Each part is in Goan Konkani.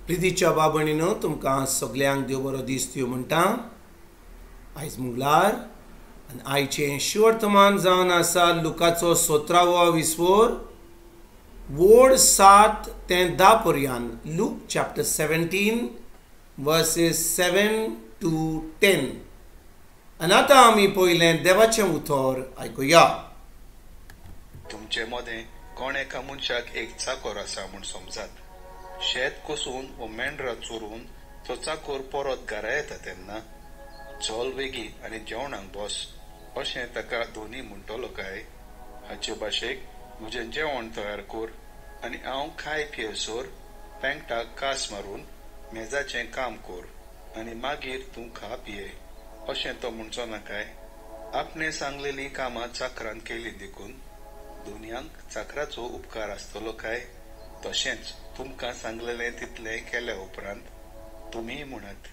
प्रितीच्या बाबणीनो तुमकां सगल्यांक देव बरो दीस दिवं म्हणटा। आयज मंगळार आनी आयचें शिवर्तमान जावन आसा लुकाचो 17वो विस्वोर वोड 7 ते 10 पर्यंत। Look chapter 17 versus 7 to 10। आनी आतां आमी पयलें देवाचें उतर आयकुया। तुमचे मदें कोण एका मनशाक एक चाकोर आसा म्हूण समजात, शेत कोसून वो मेंढरा चोरून तो चाकोर परत घरा येता तेन्ना चल वेगी आनी जेवणाक बस अशें ताका धोनी म्हणटलो काय? हाचे भाशेक म्हजें जेवण तयार कर आनी हांव खाय पियेसर पेंकटाक कास मारून मेजाचें काम कर आनी मागीर तूं खा पिये अशें तो म्हणचो ना काय? आपणें सांगलेलीं कामां चाकरान केली देखून दुनियांक चाकराचो उपकार आसतलो काय? तशेंच तुमकां सांगलेलें तितलें केल्या उपरांत तुमी म्हणत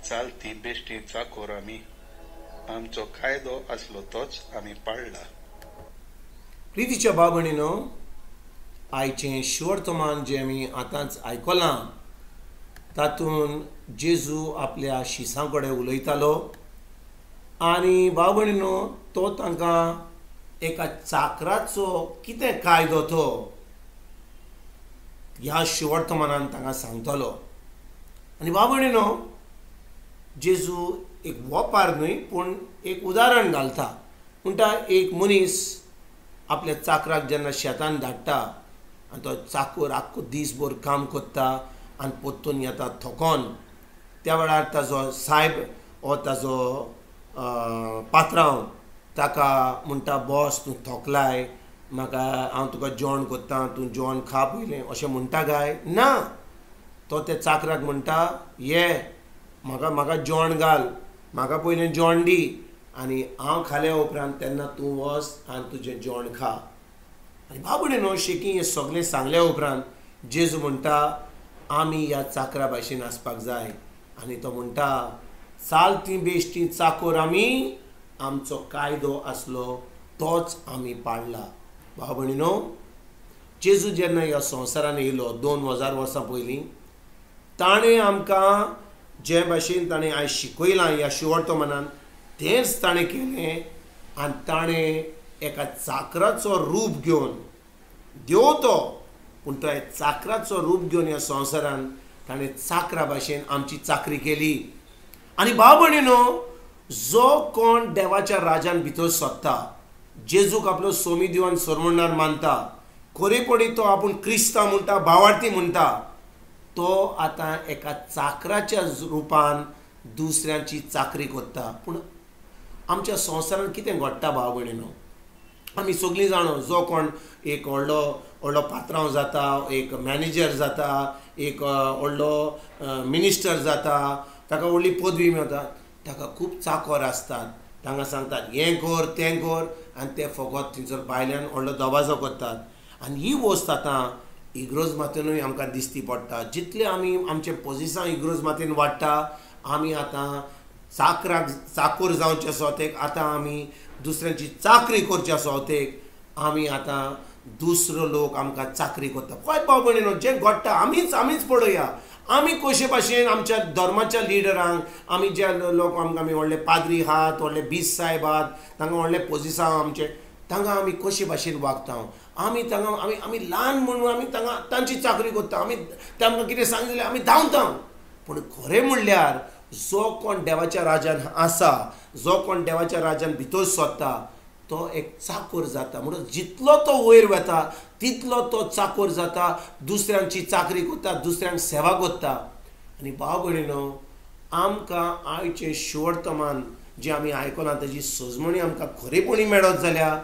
चाल ती बेश्टी चाकोर आमी, आमचो कायदो आसलो तोच आमी पाळला। प्रितीच्या बाबणीनो आयचें शिवर्तमान जें आमी आतांच आयकलां तातूंत जेजू आपल्या शिसां कडेन उलयतालो आनी बाबणीनो तो तांकां एका चाकराचो कितें कायदो तो ह्या शिवर्तमानान तांकां सांगतालो। आनी बाबणीनो जेजू एक वोपार न्हय पूण एक उदाहरण घालता। म्हणटा एक मनीस आपल्या चाकराक जेन्ना शेतान धाडटा आनी तो चाकोर आख्खो दीसभर काम करता आनी परतून येता थकोन, त्या वेळार ताजो सायब वो ताजो पात्रांव ताका म्हणटा बॉस तूं थोकलाय, म्हाका हांव तुका जेवण करता, तूं जेवण खा पयलें अशें म्हणटा काय ना? तो त्या चाकराक म्हणटा ये म्हाका म्हाका जेवण घाल, म्हाका पयलें जेवण दी आनी हांव खाल्या उपरांत तेन्ना तूं वच आनी तुजें जेवण खा। आनी बाबडे न्हू शेकी हें सगळें सांगल्या उपरांत जेजू म्हणटा आमी ह्या चाकरा भाशेन आसपाक जाय। आनी तो म्हणटा चाल ती बेश्टी चाकोर आमी, आमचो कायदो आसलो तोच आमी पाळला। भाव भयणीनो जेजू जेन्ना ह्या संवसारान येयलो 2000 वर्सां पयलीं ताणें आमकां जे भाशेन ताणें आयज शिकयलां ह्या शिवर्तमानान तेंच ताणें केलें आनी ताणें एका चाकराचो रूप घेवन, देव तो पूण तो चाकराचो रूप घेवन ह्या संवसारान ताणें चाकरा भाशेन आमची चाकरी केली। आनी भाव भयणीनो जो कोण देवाच्या राजान भितर सोदता, जेजूक आपलो सोमी दिवन सरवणदार मानता, खरेपणी तो आपूण क्रिस्तांव म्हणटा, भावार्थी म्हणटा, तो आतां एका चाकराच्या रुपान दुसऱ्यांची चाकरी करता। पूण आमच्या संवसारान कितें घडटा भाव भयणीनो आमी सगळीं जाणो, जो कोण एक व्हडलो व्हडलो पात्रांव जाता, एक मॅनेजर जाता, एक व्हडलो मिनिस्टर जाता, ताका व्हडली पदवी मेळटा, ताका खूब चाकोर आसतात, तांकां सांगतात हें कर तें कर आनी ते फकत थंयसर भायल्यान व्हडलो दबाजो करतात। आनी ही वस्त आतां इग्रोज मातेनूय आमकां दिसती पडटा। जितले आमी आमचें पोजिसांव इग्रोज मातेन वाडटा आमी आतां चाकराक चाकोर जावचे सोवतेक, आतां आमी दुसऱ्यांची चाकरी करच्या सोवतेक आमी आतां दुसरो लोक आमकां चाकरी करता। पळय भाव भयणीनो जें घडटा आमीच आमीच पळोवया। आमी कशे भाशेन आमच्या धर्माच्या लिडरांक, आमी जे लोक आमकां आमी व्हडले पाद्री आहात, व्हडले बीस सायब आहात, तांकां व्हडले पोजिसांव आमचे, तांकां आमी कशे भाशेन वागता, आमी तांकां आमी आमी ल्हान म्हणून आमी तांकां तांची चाकरी करता, आमी ते आमकां कितें सांगलें जाल्यार आमी धांवता। पूण खरें म्हणल्यार जो कोण देवाच्या राजान आसा, जो कोण देवाच्या राजान भितर सोदता तो एक चाकोर जाता। म्हणून जितलो तो वयर वता तितलो तो चाकोर जाता, दुसऱ्यांची चाकरी करता, दुसऱ्यांक सेवा करता। आनी भाव भयणीनो आमकां आयचें शिवर्तमान जें आमी आयकलां ताजी सजमणी आमकां खरेपणी मेळत जाल्यार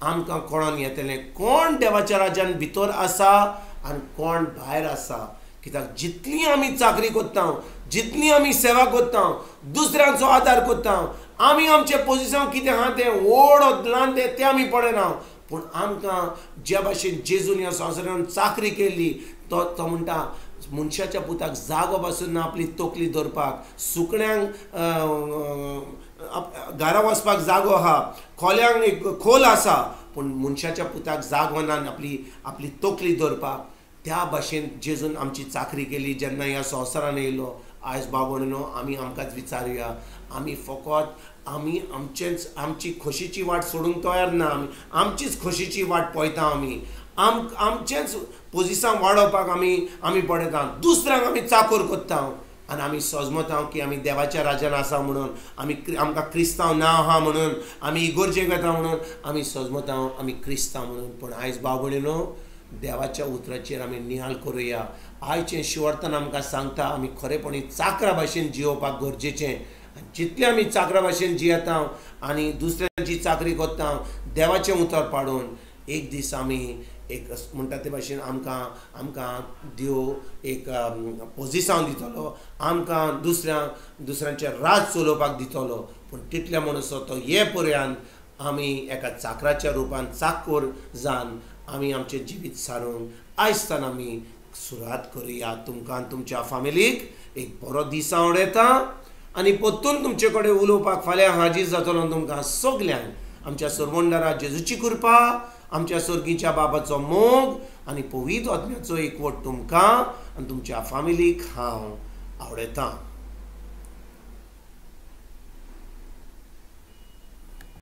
आमकां कळोन येतलें कोण देवाच्या राजान भितर आसा आनी कोण भायर आसा। कित्याक जितली आमी चाकरी करता, जितली आमी सेवा करता, दुसऱ्यांचो आदार करता, आमी आमचें पोजिसांव कितें आहा तें व्हड ल्हान तें तें आमी पळयना, पूण आमकां ज्या भाशेन जेजून ह्या संवसारान चाकरी केल्ली तो तो म्हणटा मनशाच्या पुताक जागो पासून ना आपली तकली दवरपाक, सुकण्यांक घरा वचपाक जागो आहा, खोल्यांक एक खोल आसा, पूण मनशाच्या पुताक जागो ना आपली आपली तकली दवरपाक। त्या भाशेन जेजून आमची चाकरी केली जेन्ना ह्या संवसारान येयलो. आयज बाबा आमी आमकांच विचारुया, आमी फकत आमी आमचेच आमची खोशीची वाट सोडूंक तयार ना. आमी आमचीच खोशीची वाट पळयता, आमी आमचेंच पोजिसांव वाडोवपाक आमी आमी पळयता, दुसऱ्यांक आमी चाकोर करता आनी आमी सजमता की आमी देवाच्या राज्यान आसा म्हणून, आमी आमकां क्रिस्तांव नांव आहा म्हणून, आमी इगोर्जेक वता म्हणून आमी सजमता आमी क्रिस्तांव म्हणून. पूण आयज बाबडीनो देवाच्या उतराचेर आमी निहाल करुया. आयचें शिवर्तन आमकां सांगता आमी खरेपणी चाकरा भाशेन जियोवपाक गरजेचें. जितलें आमी चाकरा भाशेन जियेता आनी दुसऱ्यांची चाकरी करता देवाचें उतर पाडून, एक दीस आमी एक म्हणटा ते भाशेन आमकां आमकां देव एक पोजिसांव दितलो, आमकां दुसऱ्यांचें राज चलोवपाक दितलो. पूण तितल्या म्हणसर तो ये पर्यंत आमी एका चाकराच्या रुपान चाकोर जावन आमी आमचें जिवीत सारूंक आयजतान आमी सुरवात करुया. तुमकां तुमच्या फामिलीक एक बरो दीस आवडयता आनी परतून तुमचे कडेन उलोवपाक फाल्यां हाजीर जातलो. तुमकां सगल्यांक आमच्या सरवंडारा जेजूची कृपा, आमच्या सर्गीच्या बाबाचो मोग आनी पवित्र आत्म्याचो एकवट तुमकां आनी तुमच्या फामिलीक हांव आवडयतां.